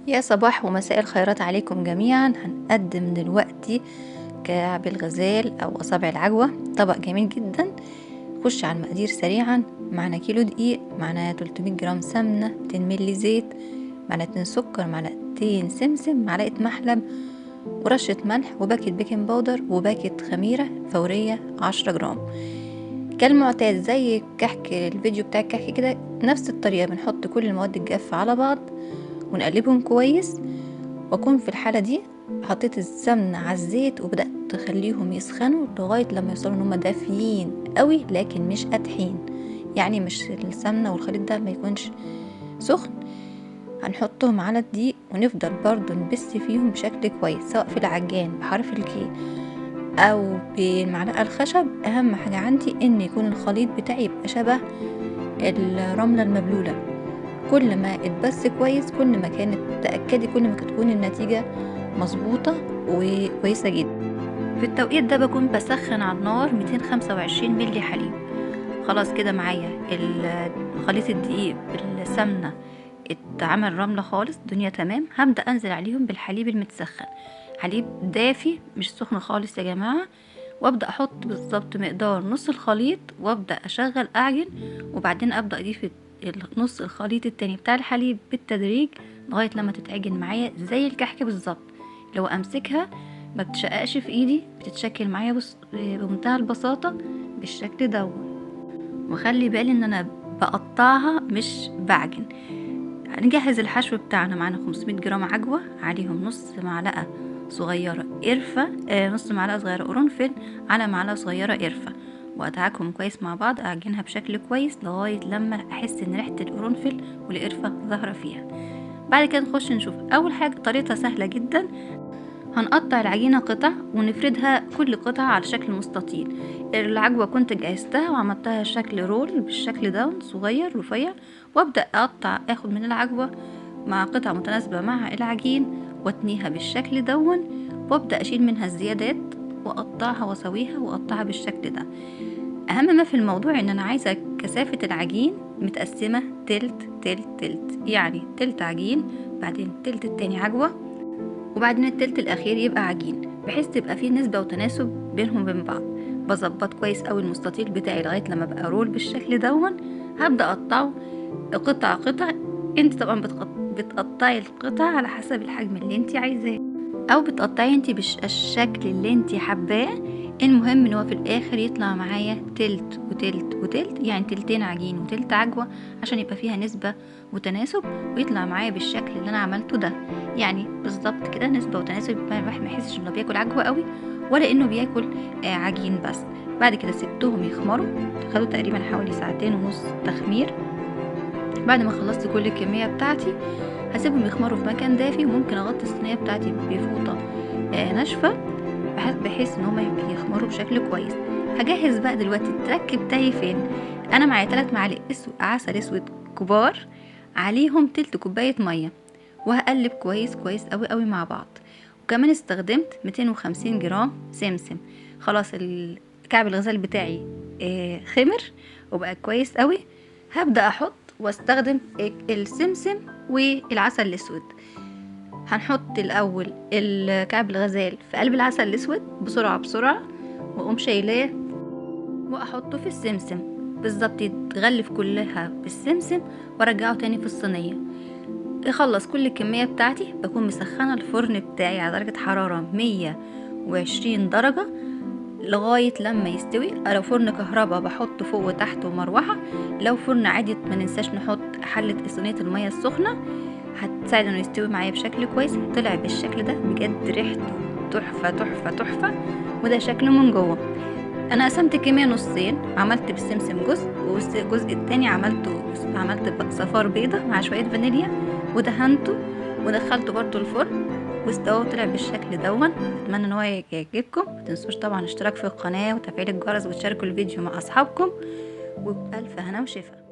يا صباح ومساء الخيرات عليكم جميعا. هنقدم دلوقتي كعب الغزال او اصابع العجوة، طبق جميل جدا. خش على المقادير سريعا. معنا كيلو دقيق، معنا 300 جرام سمنة، 200 ملي زيت، معلقتين سكر، معلقتين سمسم، معلقة محلب، ورشة ملح، وباكت baking powder، وباكت خميرة فورية 10 جرام. كالمعتاد زي كحك الفيديو بتاع الكحك كده، نفس الطريقة، بنحط كل المواد الجافة على بعض ونقلبهم كويس. واكون في الحالة دي حطيت السمنة على الزيت وبدأت اخليهم يسخنوا لغاية لما يوصلوا ان هم دافيين قوي لكن مش قادحين، يعني مش السمنة والخليط ده ما يكونش سخن. هنحطهم على الدقيق ونفضل برضو نبس فيهم بشكل كويس، سواء في العجان بحرف الكي او بالمعلقة الخشب. اهم حاجة عندي ان يكون الخليط بتاعي يبقى شبه الرملة المبلولة. كل ما اتبس كويس كل ما كانت تأكدي كل ما تكون النتيجة مظبوطة وكويسة جدا. في التوقيت ده بكون بسخن على النار 225 ملي حليب. خلاص كده معايا خليط الدقيق بالسمنة اتعمل رملة خالص، الدنيا تمام. هبدأ انزل عليهم بالحليب المتسخن، حليب دافي مش سخن خالص يا جماعة. وابدأ احط بالظبط مقدار نص الخليط، وابدأ اشغل اعجن، وبعدين ابدأ اضيف نص الخليط التاني بتاع الحليب بالتدريج لغاية لما تتعجن معايا زي الكحك بالظبط. لو امسكها ما بتشققش في ايدي، بتتشكل معايا بمنتهى البساطة بالشكل ده. وخلي بالي ان انا بقطعها مش بعجن. هنجهز الحشو بتاعنا. معانا 500 جرام عجوة، عليهم نص معلقة صغيرة قرفة، نص معلقة صغيرة قرنفل، على معلقة صغيرة قرفة، وادعكهم كويس مع بعض. اعجنها بشكل كويس لغاية لما احس ان ريحة القرنفل والقرفة ظاهرة فيها. بعد كده نخش نشوف اول حاجة. طريقتها سهلة جدا. هنقطع العجينة قطع ونفردها كل قطعة على شكل مستطيل. العجوة كنت جهزتها وعملتها شكل رول بالشكل ده صغير رفيع، وابدأ اقطع اخد من العجوة مع قطع متناسبة مع العجين واتنيها بالشكل دون، وابدأ اشيل منها الزيادات واقطعها واسويها واقطعها بالشكل ده. اهم ما في الموضوع ان انا عايزة كثافة العجين متقسمة تلت تلت تلت، يعني تلت عجين بعدين تلت التاني عجوة، وبعدين التلت الاخير يبقى عجين، بحيث تبقى فيه نسبة وتناسب بينهم وبين بعض. بظبط كويس قوي المستطيل بتاعي لغاية لما بقى رول بالشكل دون. هبدأ اقطعه قطع قطع. انت طبعا بتقطعي القطع على حسب الحجم اللي انت عايزاه، او بتقطعي انت بالشكل اللي انت حباه. المهم ان هو في الاخر يطلع معايا تلت وتلت وتلت، يعني تلتين عجين وتلت عجوة، عشان يبقى فيها نسبة وتناسب ويطلع معايا بالشكل اللي انا عملته ده. يعني بالظبط كده نسبة وتناسب، الواحد ما يحسش انه بياكل عجوة قوي ولا انه بياكل عجين بس. بعد كده سبتهم يخمروا، خدوا تقريبا حوالي 2.5 ساعة تخمير. بعد ما خلصت كل الكمية بتاعتي هسيبهم يخمروا في مكان دافي، وممكن اغطي الصينية بتاعتي بفوطة ناشفة بحيث ان هما يخمروا بشكل كويس. هجهز بقى دلوقتي الترك بتاعي فين. انا معايا 3 معالق عسل اسود كبار، عليهم تلت كوباية مية، وهقلب كويس كويس قوي قوي مع بعض. وكمان استخدمت 250 جرام سمسم. خلاص الكعب الغزال بتاعي خمر وبقى كويس قوي. هبدأ احط واستخدم السمسم والعسل الاسود. هنحط الاول الكعب الغزال في قلب العسل الاسود بسرعة بسرعة، واقوم شايلاه واحطه في السمسم بالظبط، يتغلف كلها بالسمسم، وارجعه تاني في الصينية. اخلص كل الكمية بتاعتي. بكون مسخنه الفرن بتاعي على درجه حرارة 120 درجه لغاية لما يستوي. لو فرن كهرباء بحط فوق وتحت ومروحه، لو فرن عادي ما ننساش نحط حله صينية المية السخنة، هتساعد انه يستوي معايا بشكل كويس. طلع بالشكل ده بجد ريحته تحفة تحفة تحفة، وده شكله من جوه. انا قسمت الكمية نصين، عملت بالسمسم جزء، والجزء التاني عملت صفار بيضة مع شوية فانيليا ودهنته ودخلته برضو الفرن واستوى وطلع بالشكل دون. اتمنى ان هو يعجبكم. متنسوش طبعا الاشتراك في القناة وتفعيل الجرس وتشاركوا الفيديو مع اصحابكم، وبألف هنا وشفا.